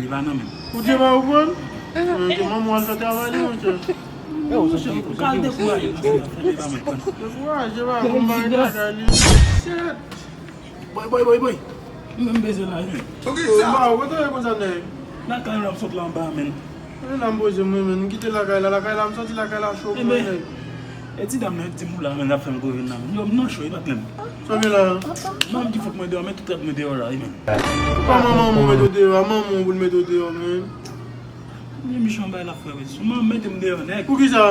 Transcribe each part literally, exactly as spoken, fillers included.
Li pa nan men. Ou te pa konprann? Men ke manman w al fè travay li, monchè. Monchè, ou ka al dekouraje nan sa w ap fè, li pa mèt pran. Dekouraje pa, konn bagay lakay li. Shit. Boy, boy, boy, boy. Mwen menm bezwen la, wi. Mba, ou kote w ye konsa, nèg? Lakay la, m sot la anba, men. E la m poze mwen, men. M kite lakay la, lakay la, m santi lakay la cho pou mwen, nèg. E ti dam nan, ti mou la, men, l ap fè m gwo vin la, men. Yo, m nan cho, li pa t lè m. Sa w gen la? Manman m ki fout mwen deyò, men tout rad mwen deyò la, wi, men. Kòman manman w mete w deyò a? Manman w pou l mete w deyò, men. Li mechan bay la, frè, wi. Sou manman m mete m deyò, nèg. Poukisa?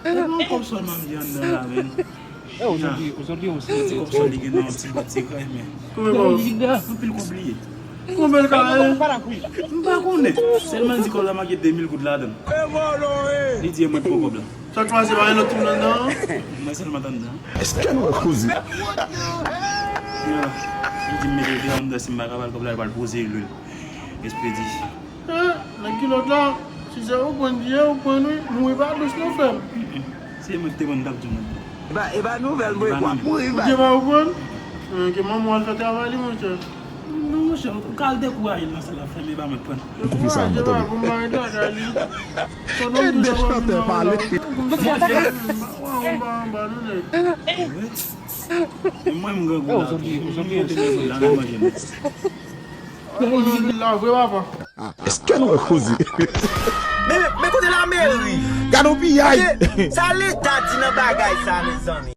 E bon, kòb sòlman m gen anndan la, men. E, ozodwi, ozodwi osi. Ti kòb sòl li gen nan yon ti bwat ti gray, men. Konbyen kòb? Li gen anpil kòb li ye. Konbyen l ka ye? M pa konnen. Sèlman l di kòb la make de mil goud ladan l. Li di e mwen k pran kòb la. Sa k pase, pa gen lòt timoun anndan an? Mwen sèlman t anndan. Èske nou wè koze? Ya. Li di m mete deyò anndan, si m pa ka ba l kòb la, li pral poze lwil. Espedi. Eh, nan kilòt la, si se ou pran, di e ou pran, wi, mouri pa dous non, frè m. Se mwen ki te pran, m t ap di w non. E pa, e pa nouvèl, mwen, w ap mouri. Ou te pa konprann? Eh, ke manman w al fè travay li, monchè. Non, monchè, ou ka al dekouraje l nan sa l ap fè, men pa mwen k pran. Dekouraje pa, pou m pa ret lakay li. Tande chantè pale. Anba, anba, anba, non, nèg. E mwen, m grangou la tou. M monte level la, nan manje m. Ou konn anpil la vre, papa. Èske nou wè koze? Men, men kote lameri? Gade yon piyay! Sa leta di nan bagay sa, mezanmi?